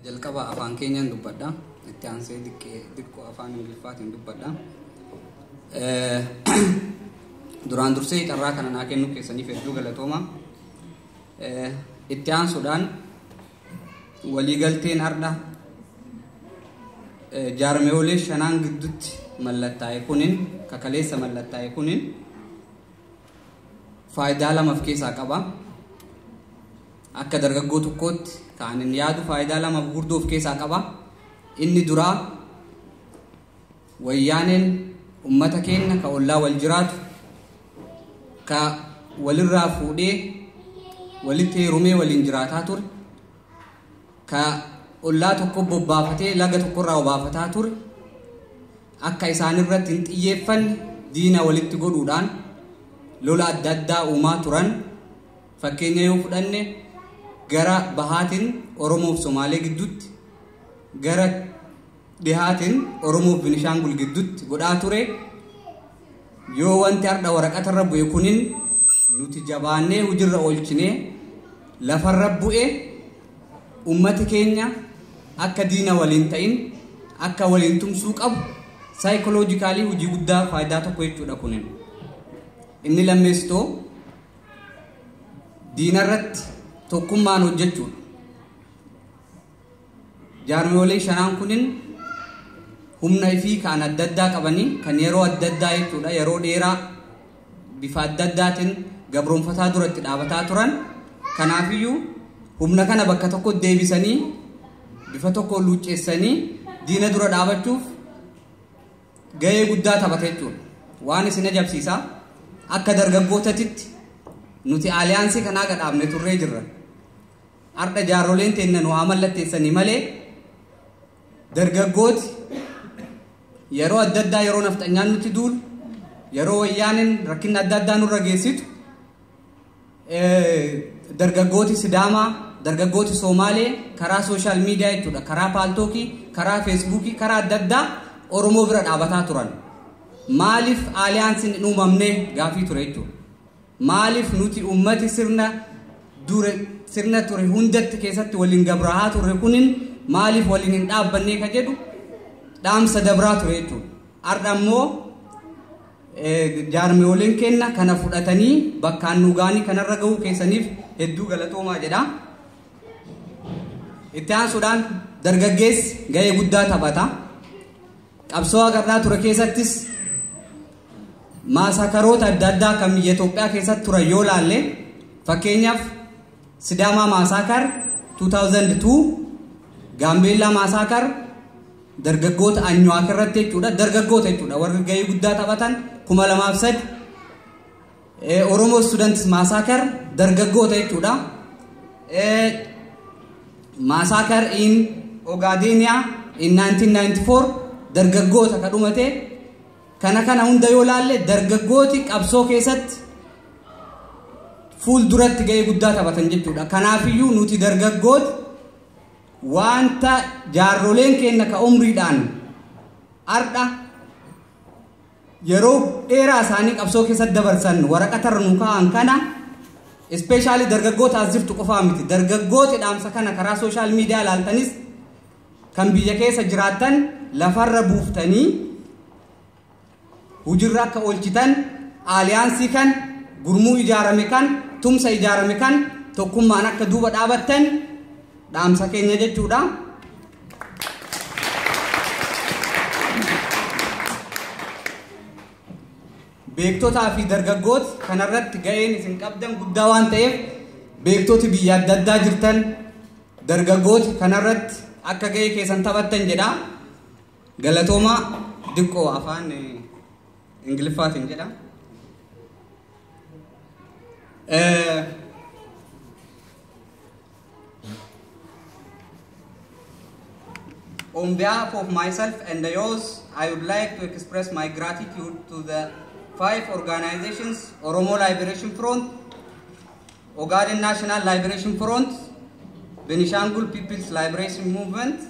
Jalqaba afaan keenyaan dubbadha. Itti aansee diqqoo afaan Ingiliffaatiin dubbadha. Duraan dursee carraa kana naa kennuu keessaniif hedduu galatooma. Itti aansuudhaan waliigalteen har'a jaarmeeolee shanaan gidduutti mallattaa'e kunin kakaleessa mallattaa'e kunin faayidaa lama of keessaa qaba. Akka dargaggoo tokkootti kan inni yaadu faayidaa lama gurguddoo of keessaa qaba. Inni duraa wayyaaneen ummata keenya ka ollaa wal jiraatu ka walirraa fuudhee walitti heerumee waliin jiraataa ture ka ollaa tokko bobbaafatee laga tokkorraa obaafataa ture akka isaan irratti hin xiyyeeffanne diina walitti godhuudhaan lola adda addaa uumaa turan. Fakkeenya yoo fudhanne gara bahaatiin Oromoof Somaalee gidduutti, gara dhihaatiin Oromoof Binishaangul gidduutti godhaa ture. Yoo wanti har'a waraqatarra bu'e kunin nuti jabaannee hojiirra oolchinee lafarra bu'e ummati keenya akka diina waliin ta'in akka waliin tumsuu qabu saayikoloojikaalii hojii guddaa faayidaa tokko jechuudha kunin. Inni lammeessitoo diinarratti tokkummaan hojjechuudha. Jaarmiyoolee shanaan kunin humna ifii kan adda addaa qabanii kan yeroo adda addaa jechuudha yeroo dheeraa bifa adda addaatiin gabroonfataa duratti dhaabataa turan. Kanaafiyyuu humna kana bakka tokko deebisanii bifa tokko luucceessanii diina dura dhaabachuuf gahee guddaa taphata jechuudha. Waan isin ajabsiisaa akka dargaggootatitti nuti aliyaansii kanaa gadhaabne turree jirra. Har'a jaarroleen teenna nu haa mallatteessanii malee dargaggooti yeroo adda addaa yeroo nafxanyaan nuti duulu yeroo wayyaaniin rakkinna adda addaa nurra geessitu dargaggooti Sidaamaa, dargaggooti Somaalee karaa sooshaal miidiyaa jechuudha, karaa paaltookii, karaa feesbuukii, karaa adda addaa Oromoo bira dhaabataa turan. Maaliif aaliyaansiin hin uumamne gaafii ture jechuudha. Maaliif nuti ummati sirna ture hundatti keessatti waliin gabrahaa turre kunin maaliif waliin hin dhaabbanne ka jedhu dhaamsa dabraa ture jechuudha. Har'a immoo jaarmeeoleen kenna kana fudhatanii bakkaan nu gaanii kanarra gahuu keessaniif hedduu galatoomaa jedha. Itti aansuudhaan dargaggeessi gahee guddaa taphata. Qabsoo agarraa ture keessattis maasakaroota adda addaa kan biyya Itoophiyaa keessatti turan yoo laalle fakkeenyaaf Sidaamaa Maasakar 2002, Gaambeellaa Maasakar dargaggoota Anyuwaak irratti jechuudha, dargaggoota jechuudha warri gahee guddaa taphatan 2003, Oromoo Students Maasakar dargaggoota jechuudha. Maasakar in Ogaadeniyaa in 1994 dargaggoota ka dhumate. Kana hunda yoo laalle dargaggooti qabsoo keessatti fuulduratti gahee guddaa taphatan jechuudha. Kanaafiyyuu nuti dargaggooti wanta jaarroleen keenya ka umriidhaan har'a yeroo dheeraa isaanii qabsoo keessatti dabarsan waraqatarra nu kaa'an kana ispeeshaalii dargaggoota as jirtu qofaa miti. Dargaggooti dhaamsa kana karaa sooshaal miidiyaa ilaaltanis kan biyya keessa jiraattan lafarra buuftanii hojiirra akka oolchitan aaliyaansii kan gurmuu ijaarame kan tumsa ijaarame kan tokkummaan akka duuba dhaabattan dhaamsa keenya jechuudha. Beektotaa fi dargaggooti kanarratti gaheen isin qabdan guddaa waan ta'eef beektoti biyya adda addaa jirtan dargaggooti kanarratti akka gahee keessan taphattan jedha. Galatoomaa diqqoo afaan Ingiliffaatiin jedha. On behalf of myself and yours, I would like to express my gratitude to the 5 organizations: Oromo Liberation Front, Ogaden National Liberation Front, Benishangul People's Liberation Movement,